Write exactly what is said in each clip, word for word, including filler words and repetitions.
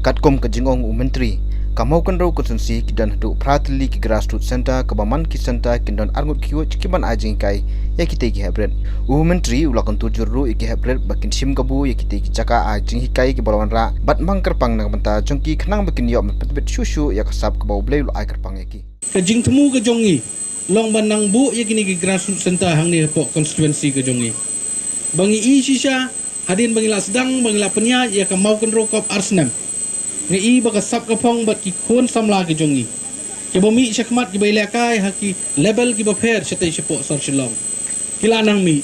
Katkum ka jingong u Myntri, ka Mawkynrew Constituency ki don haduh phra tylli ki Grassroots Centre, kaba man ki centre kin don arngut ki coach kiban ai jinghikai ïa kitei ki heprit. U Myntri u la kyntu jur ruh ïa ki heprit ba kin shim kabu ïa kitei ki jaka ai jinghikai kiba la wanrah bad mang kyrpang na ka bynta jong ki, khnang ba kin ïoh ban pynbit shuh shuh ïa ka sap kaba U Blei u la ai kyrpang ïa ki. Ka jingthmu ka jong ngi long ban nang buh ïa kine ki Grassroots Centre hangne hapoh constituency ka jong ngi. Ba ngi i shisha, hadien ba ngi la sdang, ba ngi la pynïaid ïa ka Mawkynrew Cup ar snem, nga i ba ka sap ka phong bad ki khun samla ki jong ngi, kiba mih shakhmat, kiba ïalehkai ha ki level kiba pher shatei shapoh sor Shillong, ki la nang mih.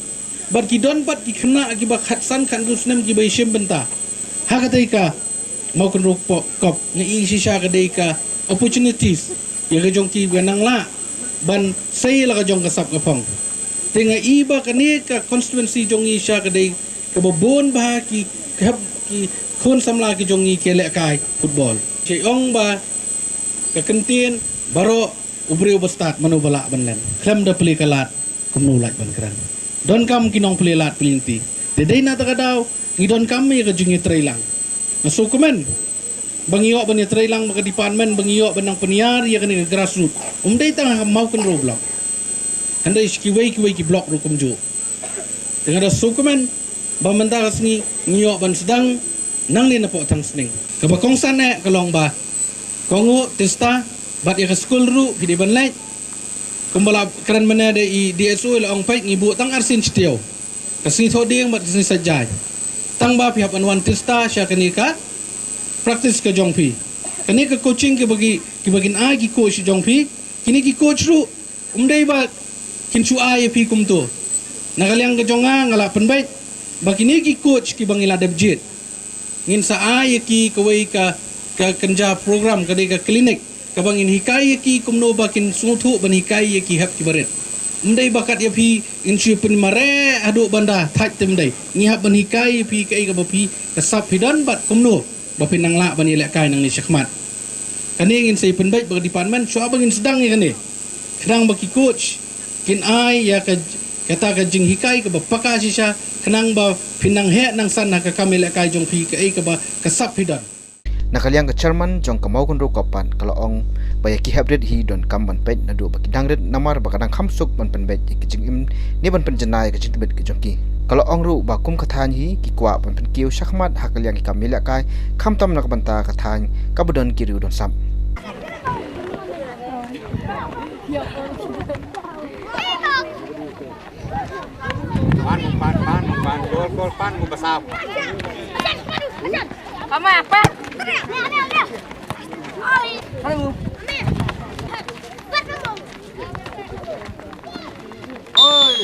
Bad ki don pat ki khynnah kiba khatsan khathynriew snem kiba ïashim bynta ha katei ka Mawkynrew Cup. Nga i shisha ka dei ka opportunities ïa ka jong ki ba nang lah ban sei la ka jong ka sap ka phong. Te nga i ba kane ka constituency jong ngi shisha ka dei kaba bun bha ki, ki khun samla ki jong ngi ki lehkai football. Shu ong ba ka kyntien baroh, u briew ba stad mano ba lah ban len, khlem da plie ka lad kumno lait ban kren. Donkam ki nongplie lad plie lynti. Te dei na kata ka daw ngi donkam ïa ka jingïatreilang. Nga sngewkmen ba ngi ïoh ban ïatreilang bad ka department, ba ngi ïoh ban nang pynïar ïa kane ka grassroots. Um dei tang ha Mawkynrew block, hynrei sha kiwei kiwei ki block ruh kumjuh. Te nga da sngewkmen ba mynta ka sngi ngi ïoh ban sdang nangne napoh Thangsning. Kaba kongsan eh ka long ba ka nguh tista bad ïa ka skul ruh phi dei ban leit. Kumba la kren mynne da i D S O, i la ong peit ngi buh tang arsien shi taïew. Ka sngi Thohdieng bad ka sngi Saitjaiñ. Tang ba phi hap ban wan tista sha kane ka practice ka jong phi. Kane ka coaching kiba ki, kiba kin ai ki coach jong phi. Kine ki coach ruh um dei ba kin shu ai ïa phi kumto. Na ka liang ka jong nga, nga la pynbeit ba kine ki coach kiba ngi la dep jied, ngin sa ai ïa ki kawei ka, ka kynja program, ka dei ka clinic, kaba ngin hikai ïa ki kumno ba kin sngewthuh ban hikai ïa ki hep kiba rit. Um dei ba kat ïa phi ngin shu pynmareh haduh ban da thait, te ym dei. Ngi hap ban hikai ïa phi kaei kaba phi, ka sap phi don bad kumno ba phin nang lah ban ïalehkai nangne shakhmat. Kane ngin sa ïa pynbeit bad ka department shuwa ba ngin sdang ïa kane, khnang ba ki coach kin ai ïa ka, kata ka jinghikai kaba paka shisha, khnang ba phin nang heh nang san ha ka kam ïalehkai jong phi kaei kaba ka sap phi don. Na ka liang ka chairman jong ka Mawkynrew Cup pat ka la ong ba ïa ki heprit hi donkam ban peit naduh ba ki dang rit, namar ba ka dang kham suk ban pynbeit ïa ki jingim ne ban pynjanai ïa ka jingtbit ka jong ki. Ka la ong ruh ba kum ka thaiñ hi ki kwah ban pynkiew shakhmat ha ka liang ki kam ïalehkai, khamtam na ka bynta ka thaiñ kaba don ki riew don sap. Pan, pan, pan, pan, gol, gol, pan, gol, basap. Ama, pan. Halo. Oi.